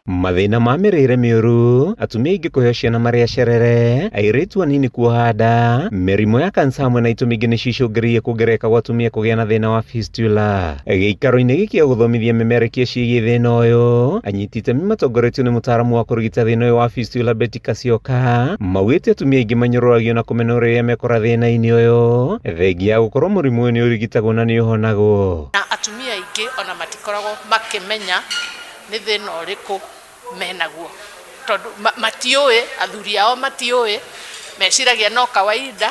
Mathĩna ma mĩrĩre mĩũru, atumia aingĩ kũheo ciana marĩ acerere, airĩtu anini kuoha nda, mĩrimũ ya kansa hamwe na itũmi ingĩ nĩcio icũngĩrĩirie kuongerereka gwa atumia kũgĩa na thĩna wa fistula. Gĩikaro-inĩ gĩkĩ gĩa gũthomithia memerekia ciĩgiĩ thĩna ũyũ, anyiti itemi matongoretio nĩ mũtaaramu wa kũrigita thĩna ũyũ wa fistula Betty Kasyoka, maugĩte atumia aingĩ manyũrũragio na kũmenwo rĩrĩa mekora thĩna-inĩ ũyũ, thengia ya gũkorwo mũrimũ ũyũ nĩ ũrigitagwo na nĩ ũhonagwo. Na atumia aingĩ ona matikoragwo makĩmenya nĩ thĩna ũrĩkũ menaguo, tondũ matiũĩ, athuri ao matiũĩ, meciragia no kawaida,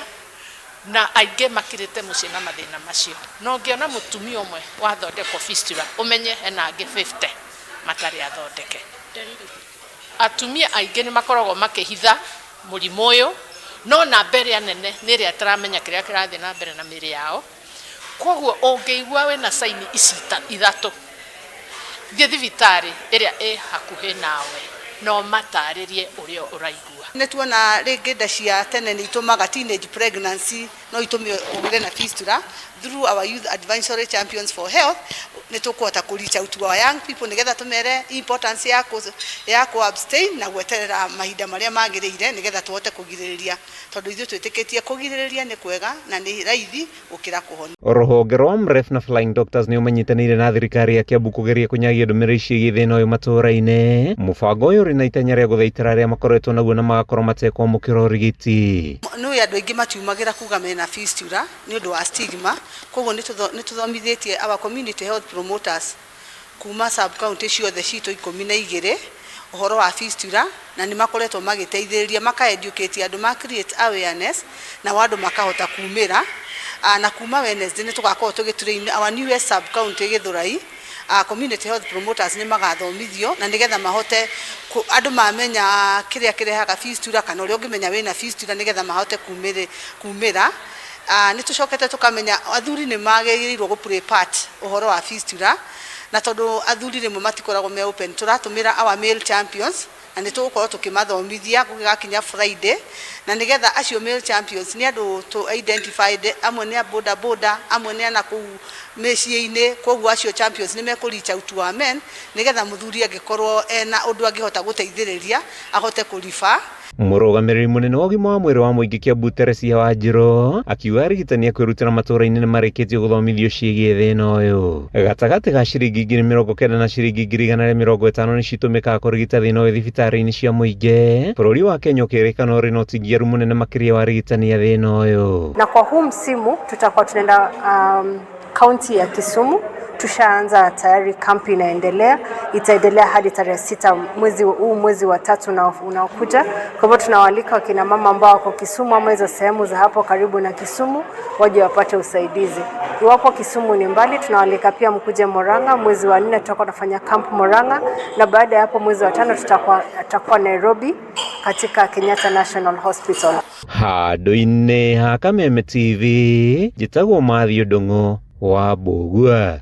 na aingĩ makirĩte mũciĩ na mathĩna macio. Na ũngĩona mũtumia ũmwe wathondekwo fistula, ũmenye hena angĩ 50 matarĩ athondeke. Atumia aingĩ nĩ makoragwo makĩhitha mũrimũ ũyũ, no namba ĩrĩa nene nĩ ĩrĩa ĩtaramenya kĩrĩa kĩrathiĩ na mbere na mĩĩrĩ yao. Koguo ũngĩigua wĩna sign ici ithatũ, thiĩ thibitarĩ ĩrĩa ĩ hakuhĩ nawe na ũmatarĩrie ũrĩa ũraigua. Nĩ tuona rĩngĩ nda cia tene nĩ itũmaga teenage pregnancy, no itũme ũgĩre na fistula. Through our Youth Advisory Champions for Health, nĩ tũkũhota kũ reach out to our young people nĩgetha tũmere importance ya kũ abstain na gweterera mahinda marĩa magĩrĩire nĩgetha tũhote kũgirĩrĩria, tondũ ithuĩ twĩtĩkĩtie kũgirĩrĩria nĩ kwega na nĩ raithi gũkĩra kũhonia. Rũhonge rwa Amref na Flying Doctors nĩ ũmanyitanĩire na thirikari ya Kiambu kũgeria kũnyagia ndũmĩrĩri ciĩgiĩ thĩna ũyũ matũũra-inĩ. Mũbango ũyũ ũrĩ na itanya rĩa gũthaitĩra arĩa makoretwo naguo na magakorwo matekwamũkĩra ũrigiti. Nĩ andũ aingĩ matiumagĩra kuga mena fistula nĩ ũndũ wa stigma, koguo nĩ tũthomithĩtie our community health promoters kuma sub county ciothe citũ 12 ũhoro wa fistula, na nĩ makoretwo magĩteithĩrĩria maka educate andũ, ma create awareness na andũ makahota kumĩra. Na kuma Wednesday nĩ tũgakorwo tũgĩ our newest sub county Gĩthũrai, community health promoters nĩ magathomithio na nĩgetha mahote andũ mamenya kĩrĩa kĩrehaga fistula kana ũrĩa ũngĩmenya wĩna fistula nĩgetha mahote kumĩra. Nĩ tũcokete tũkamenya athuri nĩ magĩrĩirwo gũ play part ũhoro wa fistula, na tondũ athuri rĩmwe matikoragwo me open, tũratũmĩra our male champions na nĩ tũgũkorwo tũkĩmathomithia gũgĩgakinya Friday, na nĩgetha acio male champions nĩ andũ tũ identified, amwe nĩ a boda boda, amwe nĩ ana kũu mĩciĩ-inĩ. Koguo acio champions nĩ mekũ reach out to our men nĩgetha mũthuri angĩkorwo ena ũndũ angĩhota gũteithĩrĩria ahote kũ refer. Mũrũgamĩrĩri mũnene wa ũgima wa mwĩrĩ wa mũingĩ Kiambu Teresia Wanjirũ akiuga arigitani a kwĩrutĩra matũũra-inĩ nĩ marĩkĩtie gũthomithio ciĩgiĩ thĩna ũyũ. Gatagatĩ ga ciringi 90,000 na ciringi 150,000 nĩ citũmĩkaga kũrigita thĩna ũyũ thibitarĩ-inĩ cia mũingĩ. Bũrũri wa Kenya ũkĩrĩkana ũrĩ na ũtingiaru mũnene makĩria wa arigitani a thĩna ũyũ. Na kwa huu msimu tutakuwa tunaenda kaunti ya Kisumu. Tushaanza tayari, kampi inaendelea, itaendelea hadi tarehe 6 mwezi huu, mwezi wa tatu unaokuja. Kwa hivyo tunawaalika wakina mama ambao wako Kisumu ama hizo sehemu za hapo karibu na Kisumu waje wapate usaidizi. Iwapo Kisumu ni mbali, tunawaalika pia mkuje Murang'a. Mwezi wa 4 tutakuwa tunafanya camp Murang'a, na baada ya hapo mwezi wa 5 tutakuwa Nairobi katika Kenyatta National Hospital. Handũ-inĩ ha Kameme TV, njĩtagwo Matthew Ndung'u wa Mbũgua.